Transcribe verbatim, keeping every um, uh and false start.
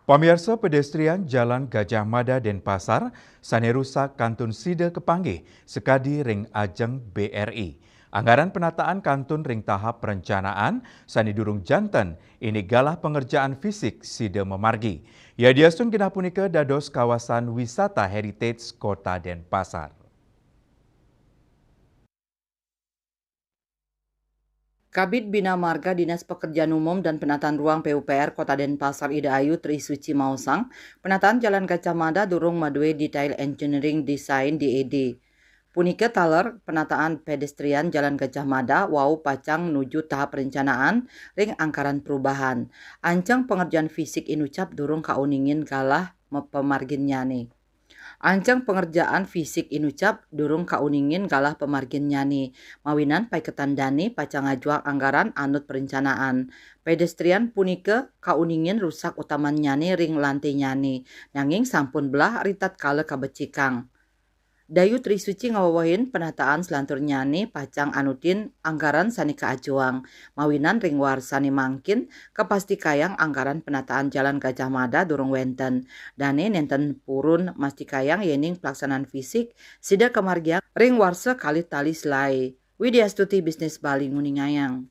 Pamiarsa, pedestrian Jalan Gajah Mada Denpasar sane rusak kantun sida kapanggih sakadi ring ajeng B R I. Anggaran penataan kantun ring tahap perencanaan sane durung janten indik galah pangerjaan fisik sida mamargi. Yadiastun genah punika dados kawasan wisata heritage Kota Denpasar. Kabid Bina Marga Dinas Pekerjaan Umum dan Penataan Ruang P U P R Kota Denpasar Ida Ayu Tri Suci maosang, penataan Jalan Gajah Mada durung madue detail engineering design D E D. Punika taler penataan pedestrian Jalan Gajah Mada wau pacang nuju tahap perencanaan ring anggaran perubahan. Anceng pangerjaan fisik inucap durung kauningin galah me-, pamarginnyane. Anceng pangerjaan fisik inucap durung kauningin galah pamarginnyane, mawinan paiketan dane pacang ngajuang anggaran anut perencanaan. Pedestrian punika kauningin rusak utamannyane ring lantenyane, nanging sampun belah ritatkala kabecikang. Dayu Tri Suci ngawewehin penataan selanturnyane pacang anutin anggaran sane kaajuang, mawinan ring warsane mangkin kapastikayang anggaran penataan Jalan Gajah Mada durung wenten. Dane nenten purun mastikayang yening pelaksanaan fisik sida kamargiang ring warsa kalih tali selae. Widya Stuti, Bisnis Bali, nguningayang.